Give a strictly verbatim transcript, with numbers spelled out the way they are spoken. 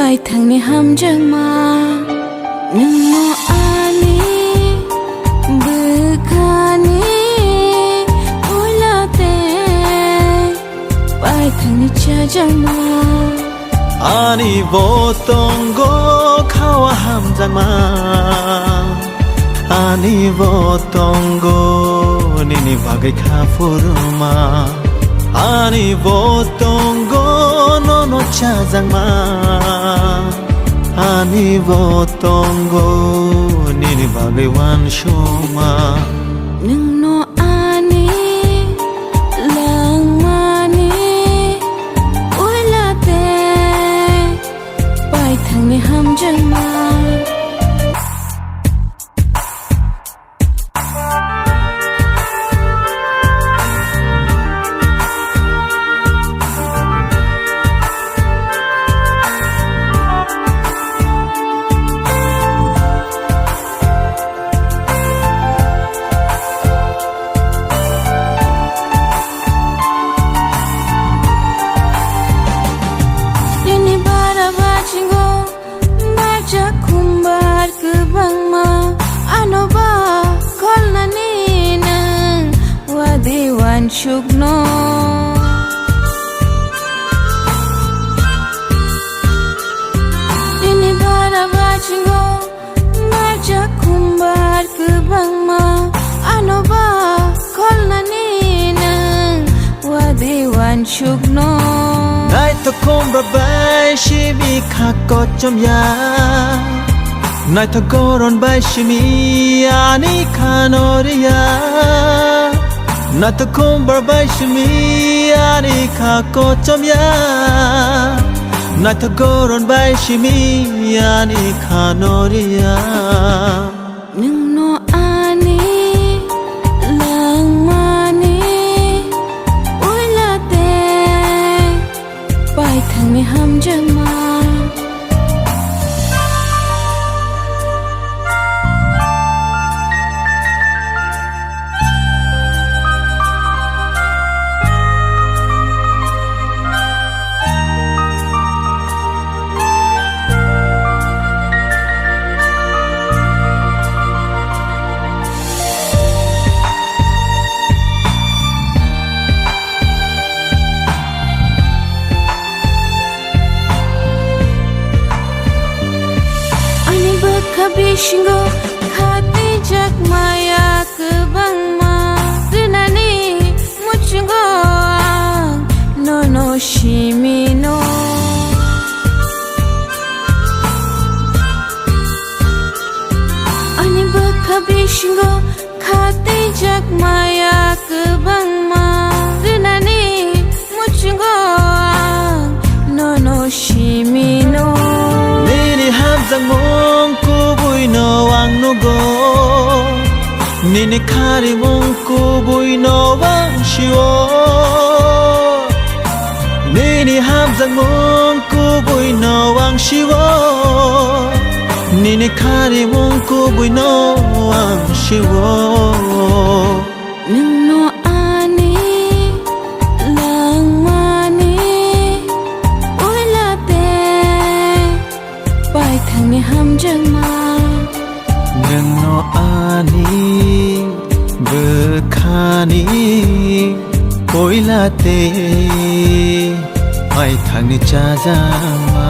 Paithangni hamjakma, nwngno ani bwkhani puila tei paithangni chajakma. Ani bo tongo khawa hamjakma, ani bo tongo nini bagwi kha phuruma, ani bo tongo nono chajakma, ani bo tongo nini bagwi wansukma. Nwngno ani langmani puila tei paithangni hamjakma. Nini bara bachingo, bacha khumbar kwbangma, ano ba kholnani nwng wadi wansukno. Nini bara bachingo, bacha khumbar kwbangma, ano ba kholnani nwng wadi wansukno. Naithok khumbar bai simi kha kochom ya, naithok goron bai simi ani kha nori ya. Naithok khumbar bai simi ani kha kochom ya, naithok goron bai simi ani kha nori ya. Nwngno ani langmani puila tei paithangni hamjakma. Ani bwkha bisingo kha twijak maya kwbangma, rinani muchungo ang nono simino. Ani bwkha bisingo kha twijak maya kwbangma, rinani muchungo ang nono simino. Nini hamjakmung kubuino ang nugo, nini kharimung kubuino ang sio. Nini hamjakmung kubuino ang sio, nini kharimung kubuino ang sio. Nwngno ani langmani puila tei paithangni hamjakma. Nwngno ani bwkhani puila tei paithangni chajakma.